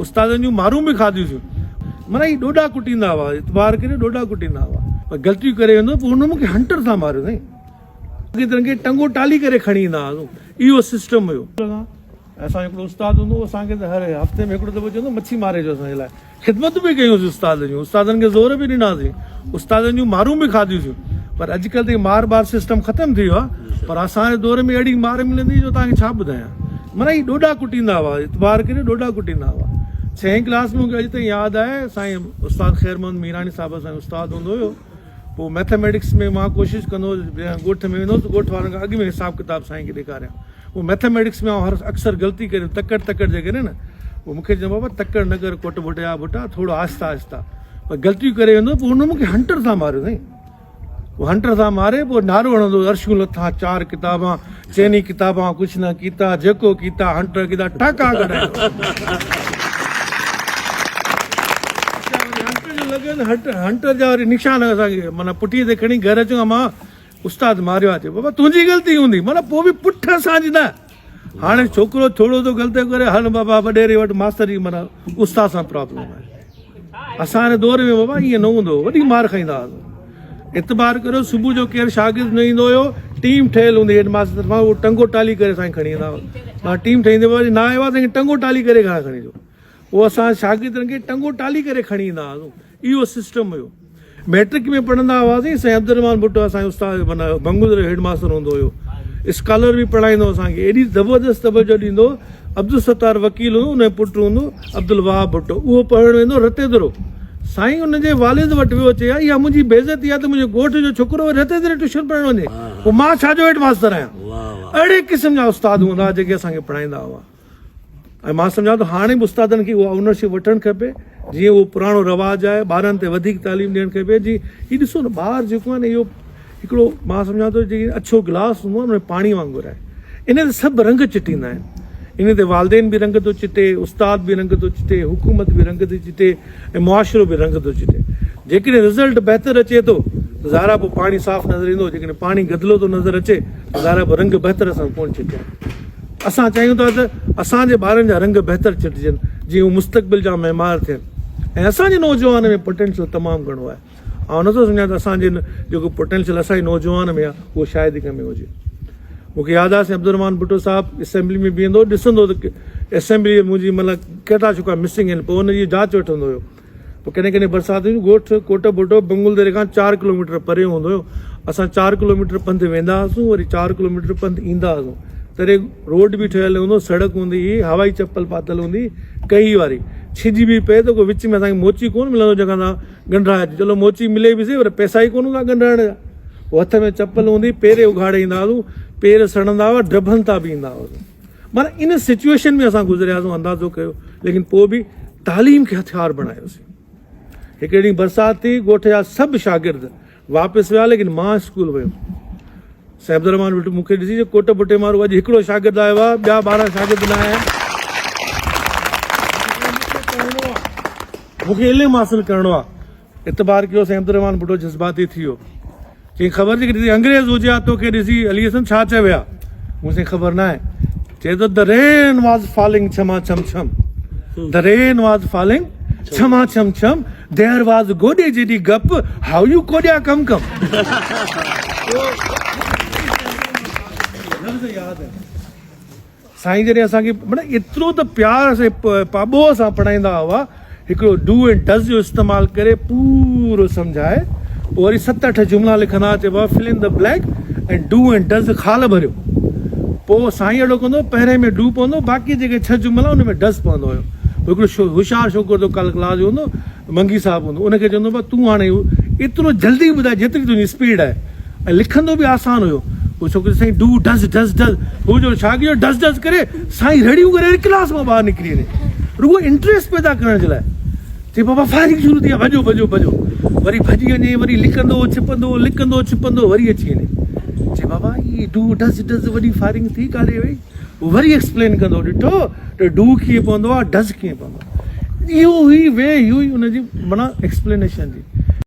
استادن جون مارون به کاڌيون سون. معنيٰ هي ڏوڏا ڪٽيندا هئا، اعتبار ڪريو ڏوڏا ڪٽيندا هئا. پر غلطيون ڪري ويندو پوء هن مون کي هنٽر سان ماريو سائين. ڪيترن کي ٽنگو ٽالي ڪري کڻي ايندا هئاسون. اهو سسٽم هيو. اسان جو هڪڙو استاد هوندو هو اسان کي ته هر هفتي ۾ هڪڙو دفعو چوندو مڇي ماري اچو اسان جي لاء. خدمتون به ڪيون سين استاد جون، استادن کي زور به ڏناسين، استادن جون مارون به کاڌيون سين. پر اڄڪلهه ته مار بار سسٽم ختم ٿي ويو آهي پر اسان جي دور ۾ اهڙي مار ملندي هئي جو توهان کي ڇا ٻڌايان. معنيٰ هي ڏوڏا ڪٽيندا هئا، اعتبار ڪريو ڏوڏا ڪٽيندا هئا. ڇهين ڪلاس ۾ مون کي اڄ تائين ياد آهي سائين استاد خير محمد ميراڻي صاحب اسان جو استاد هوندو هيو. پوء مئٿميٽڪس ۾ مان ڪوشش ڪندو هوس جڏهن ڳوٺ ۾ ويندو هوس ته ڳوٺ وارن کان اڳ ۾ حساب ڪتاب سائين کي ڏيکاريان. پوء مئٿميٽڪس ۾ آئون هر اڪثر غلطي ڪري تڪڙ تڪڙ جي ڪري نه پوء مون کي چوندو بابا تڪڙ نه ڪر ڪوٽ ڀٽيا ڀٽا ٿورو آهستي آهستي پر غلطيون ڪري ويندو پوء هن مون کي هنٽر سان ماريو سائين. پوء هنٽر سان ماري پوء نعرو هڻندو هو عرشون لٿا چار ڪتابان چئني ڪتابان ڪجهه نه ڪيتا جيڪو ڪيتا هنٽر ڪيتا ٽاڪا ڪڍائيندو هنٽر جو لڳي هنٽر جا وري نشان اسان کي معنيٰ پٺي تي کڻي گهر اچون مان استاد ماريو آ چي بابا تنهنجي غلطي هوندي معنيٰ پوء به پٺ اسان جي نه هاڻي ڇوڪرو ٿورو ٿو غلطي ڪري هل بابا وڏيري وٽ ماستر جي معنيٰ استاد سان پرابلم آهي اسان جي دور ۾ بابا ائين نه هوندو هو، وڏي مار کائيندا هئاسون. اعتبار ڪريو صبح جو ڪير شاگرد نه ايندو هيو، ٽيم ٺهيل هوندي هيڊ ماستر طرفان اهو ٽنگو ٽالي ڪري اسان کي کڻي ايندا هئا. مان ٽيم ٺهي ايندي هئي نه آيو آهي ته ٽنگو ٽالي ڪري گهران کڻي اچو. پوء اسان شاگردن کي ٽنگو ٽالي ڪري کڻي ايندا هئاسون. اهو سسٽم هيو. مئٽرڪ ۾ پڙهندا هئاسين، سائين عبدالرحمان ڀٽو اسان جو استاد معنيٰ بنگودر جو هيڊ ماستر هوندو هيو. اسڪالر به پڙهائيندو هو اسان کي. ايڏي زبردست توجه ڏيندو هو. عبدالستار وڪيل هوندو ان جو پٽ هوندو عبدالوهاب ڀٽو اهو پڙهڻ ويندو رتيدرو. سائين ان جي والد وٽ ويو چي اها منهنجي بيعزتي آهي ته منهنجي ڳوٺ جو ڇوڪرو وري رتيدري ٽيوشن پڙهڻ وڃي پوء مان ڇا جو هيڊ ماستر آهيان. اهڙي قسم جا استاد هوندا هئا جيڪي اسان کي پڙهائيندا هئا. ۽ مان سمجهان ٿو هاڻي به استادن کي اها اونرشپ وٺڻ کپي جيئن اهو پراڻو رواج آهي ٻارن تي وڌيڪ تعليم ڏيڻ کپي جي هي ڏسو نه ٻار جيڪو آهي نه اهو هڪڙو مان سمجهان ٿو جيئن اڇو گلاس هوندو آهي ان ۾ پاڻي وانگر آهي ان تي سڀ رنگ چٽيندا آهن ان تي والدين به رنگ ٿو چٽي استاد به رنگ ٿو چٽي حڪومت به رنگ ٿي چٽي ۽ معاشرو به رنگ ٿو چٽي. جيڪڏهن رزلٽ بهتر اچي ٿو ته ظاهر آهي پوء پاڻي صاف نظر ايندو، جيڪڏهن پاڻي گدلو ٿو نظر اچي ته ظاهر آهي پوء رنگ بهتر اسان ڪونه چٽيا آهن. اسان چاهيون ٿا ته اسان جي ٻارن جا رنگ بهتر چٽجن جيئن هو مستقبل جا معمار ٿين ۽ اسان جي نوجوان ۾ پوٽينشل تمام گهڻو آهي. آئون نٿو سمجهان ته اسان جي جيڪو پوٽينشل اسان جي نوجوان ۾ آهي اهو شايد ئي ڪنهن ۾ هجي. مون کي ياد آهي سائين عبدالرحمان ڀٽو صاحب اسيمبلي ۾ بيهندو هو ڏسندو هو ته اسيمبلي ۾ منهنجي مطلب ڪيترا ڇوڪرا مسنگ آهن پوء ان جي جاچ وٺندو هيو. پوء ڪڏهن ڪڏهن برسات هوندي ڳوٺ ڪوٽ ڀٽو بنگل دري کان چار ڪلوميٽر پري هوندو هيو. اسان چار ڪلوميٽر پنڌ ويندا هئاسون وري چار ڪلوميٽر پنڌ ايندا هئاسون. تڏهن روڊ به ٺهيل نه هوندو هو سڙڪ هوندي هئي هوائي چپل پاتل هوندي هئي ڪهي واري. ڇڄ به پئي ته ڪو وچ ۾ اسان کي موچي ڪونه ملندو جنهن کان اسان ڳنڍرائي اچون. چلو موچي ملي به سهي پر پئسا ئي ڪونه هوندا ڳنڍرائڻ جا. پوء هٿ ۾ چپل هوندي پيري اگهاڙي ايندا هئاسون. پير سڙندا هئا ڊڀن تان به ايندا هئاسون. معنيٰ ان سچوئيشن ۾ اسان گذرياسون اندازو ڪيو ليڪن پوء به تعليم کي هٿيار بڻايوسين. هڪڙي ڏينهن برسات ٿي ڳوٺ جا سڀ شاگرد واپس ويا ليڪن مان اسڪول ويم. سائين عبدالرحمان ڀٽو مون کي ڏسي چيو ڪوٽ ڀٽي مان رڳو اڄ هڪڙو شاگرد آيو آهي ٻيا 12 شاگرد نه آيا آهن. مون کي علم حاصل ڪرڻو آهي. اعتبار ڪيو سائين عبدالرحمان ڀٽو جذباتي ٿي ويو. چيائين خبر جيڪڏهن ڏسي انگريز هجي ها توکي ڏسي علي حسن ڇا چوي ها؟ مون سائين خبر ناهي. چئي ٿو The rain was falling Chamma ڇم ڇم The rain was falling Chamma ڇم ڇم There was گوڏي جيڏي گپ How you ڪوڏيا ڪم ڪم. لفظ ياد آهن. سائين جڏهن اسان کي معنيٰ ايترو ته پيار سان پاٻوهه سان پڙهائيندا هئا هڪڙو do ۽ does جو استعمال ڪري پورو سمجهائي پوء وري ست اٺ جملا لکندا هئا چئبو هو fill in the blank ۽ do ۽ does خال ڀريو پوء سائين اهڙو ڪندو هو پهرين ۾ do پوندو باقي جيڪي ڇهه جملا ان ۾ ڊز پوندو هيو پوء هڪڙو هوشيار ڇوڪرو ته ڪل ڪلاس جو هوندو منگي صاحب هوندو ان کي چوندو هو تون هاڻي ايترو جلدي ٻڌاء جيتري تنهنجي اسپيڊ آهي ۽ لکندو به آسان هيو. پوء ڇوڪري سائين do does does does هو جو ڇا ڪيو ڊز ڊز ڪري سائين رڙيون ڪري وري ڪلاس مان ٻاهر نڪري وڃي رڳو انٽريسٽ پيدا ڪرڻ جي لاء چي بابا فائرنگ شروع ٿي آهي ڀڄو ڀڄو ڀڄو وري ڀڄي وڃي وري لڪندو ڇپندو لڪندو ڇپندو وري اچي وڃي چي بابا هي do does does وڏي فائرنگ ٿي ڪاڏي وئي وري ايڪسپلين ڪندو ڏٺو ته do ڪيئن پوندو آهي ڊز ڪيئن پوندو آهي اهو ئي وي هئي ان جي معنيٰ ايڪسپلينيشن جي.